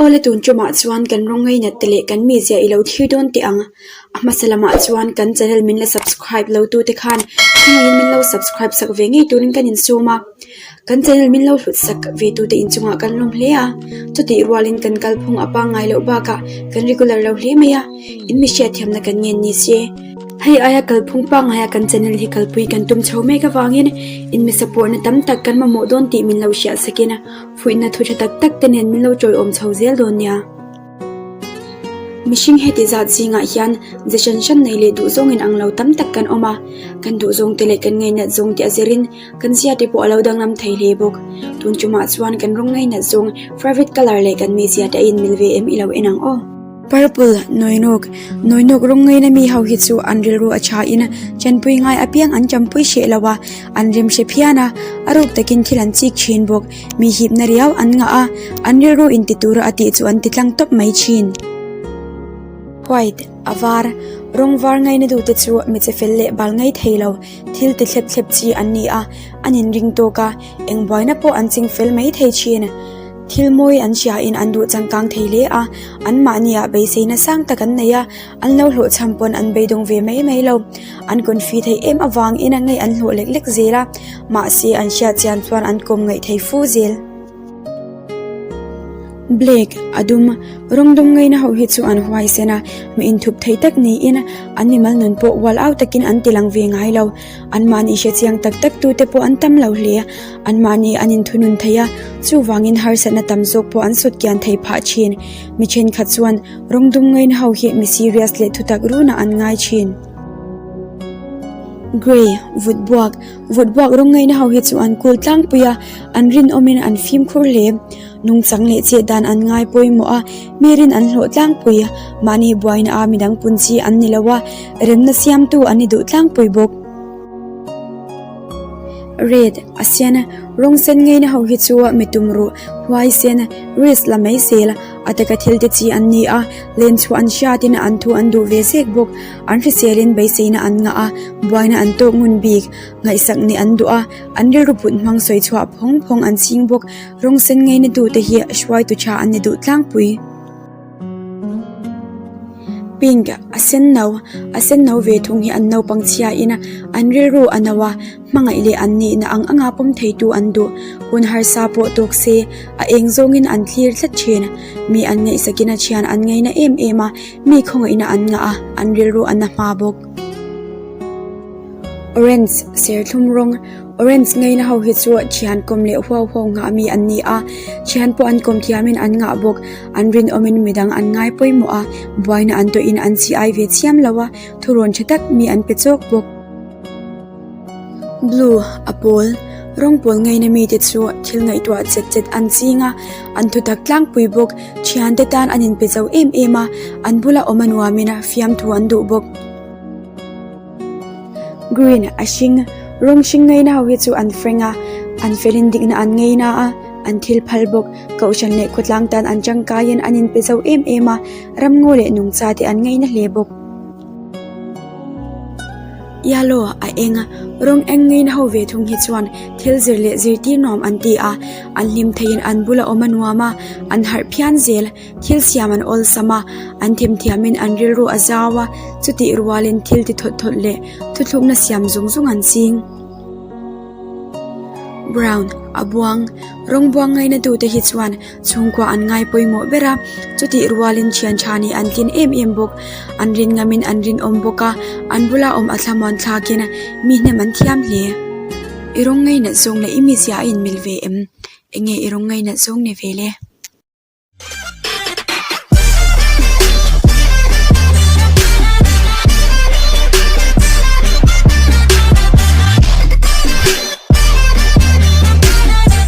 Awle tun tumah chuan kan rawng ngainat te leh kan mizia i lo thlir dawn teh ang. A hmasa lamah chuan kan channel min la subscribe lo tu te khan khawngaihin min lo subscribe sak ve ngei turin kan insum a. Kan channel min lo hlut sak ve tu te inchungah kan lawm hle a. Chutih rualin kan kalphung a pangngai loh bakah kan regular lo hle mai a, in mi hriatthiamna kan ngen ni se. Hei aia kalphung pangngaia kan channel hi kalpui kan tum chho mek avangin in mi support na tam tak kan mamawh dawn tih min lo hriat sakin fuihna thu tha tak tak te nen min lo tawiawm chho zel dawn nia. Mihring heti zat zingah hian ze hran hran nei leh duh zawngin ang lo tam tak kan awm a, kan duh zawng te leh kan ngainat zawng te a zirin kan zia te pawh a lo danglam thei hle bawk. Tun tumah chuan kan rawng ngainat zawng private colour leh kan mizia te a inmil ve em i lo en ang aw. Purple, Nawinawk, Nawinawk rawng ngaina mi ho hi chu an rilru a tha in chanpui ngai apiang an champui hreh lo a, an rem hre phian a, a ruk takin thil an chik thin bawk, mi hipna riau an ngah a, an rilru in ti tura a tih chu an ti tlang tawp mai thin. White, A var, rawng var ngaina duhte chu mi che fel leh bal ngai thei lo, thil ti thlep thlep chi an ni a, an inring tawk a, eng buaina pawh an ching fel mai thei thin. Thil mawi an hriain an duh changkang thei hle a, anmahniah beiseina sang tak an nei a, an lo hlawhchham pawn an beidawng ve mai mai lo. An confi theih em avangin a ngaih an hlawh lek lek zel a, mahse an hriat chian chuan an kawm ngaih thei fu zel. Blake, a dum, rawng dum ngaina ho hi chu an huaisen a, mi inthup thei tak niin an mimal nun pawh ual au takin an tilang ve ngai lo. Anmahni hre chiang tak tak tute pawh an tam lo hle. Anmahni an inthunun thei a, chuvangin harsatna tam zawk pawh an sut kian thei phah thin. Mi thenkhat chuan rawng dum ngaina ho hi mi serious leh thutak runah an ngai thin. Grey, vut buak, Vut buak rawng ngaina ho hi chu an kul tlangpui a, an rinawmin an fimkhur hle. Nungchang leh chet dan an ngai pawimawh a, mi rin an hlawh tlangpui. Mahni buaina a midang pun chi an ni lo a, remna siamtu an ni duh tlangpui bawk. Red, a sen, rawng sen ngeina ho hi chu mi tum ruh, huai sen, risk la mai zel, a taka thil te chi an ni a, len chhuah an hriatin an thu an duh ve zek bawk. An hriselin beiseina an ngah a, buaina an tawk ngun bik, ngaihsak nih an duh a, an rilru put hmang sawi chhuah phawng phawng an ching bawk. Rawng sen ngeina tute hi hruaitu tha an ni duh tlangpui. Pink, a sen no, a sen no ve thung hi an naupang chhia in an rilru a no a, hmangaih leh an nihna ang anga pawm theitu an duh. Hun harsa pawh tawk se, a eng zawngin an thlir tlat thin. Mi an ngaihsakin a thian an ngaina em em a, mi khawngaihna an ngah a, an rilru a na hma bawk. Orange, serthlum rawng, Orange ngaina ho hi chu thian kawm leh huau huau nghah mi an ni a, thian pawh an kawm thiamin an ngah bawk. An rinawmin midang an ngai pawimawh a, buaina an tawhin an chi ai ve chiam lo a, thurawn tha tak mi an pe chawk bawk. Blue, a pawl, rawng pawl ngaina mite chu thil ngaihtuah chet chet an ching a, an thutak tlangpui bawk. Thiante tan an inpe zo em em a, an bula awm a nuamin fiamthu an duh bawk. Green, a hring, rawng hring ngaina ho hi chu an frank a, an felin dikna an ngaina a, an thil phal bawk. Kohhran leh khawtlang tan an tangkaiin an inpe zo em em a, ramngaw leh nungcha te an ngaina hle bawk. Yellow, a eng, rawng eng ngaina ho ve thung hi chuan thil zir leh zirtir nuam an ti a, an hlim theiin an bula awm a nuam a, an harh phian zel. Thil siam an awlsam a, an themthiamin an rilru a zau a, chutih rualin thil ti thawt thawt leh thuthlukna siam zung zung an ching. Brown, a buang, rawng buang ngaina tute hi chuan chhungkua an ngai pawimawh ber a, chutih rualin thian tha nih an tlin em em bawk. An rin ngamin an rinawm bawk a, an bula awm a thlamuan thlakin mi hnem an thiam hle. I rawng ngainat zawng leh i mizia a inmil ve em? Enge i rawng ngainat zawng ni ve le?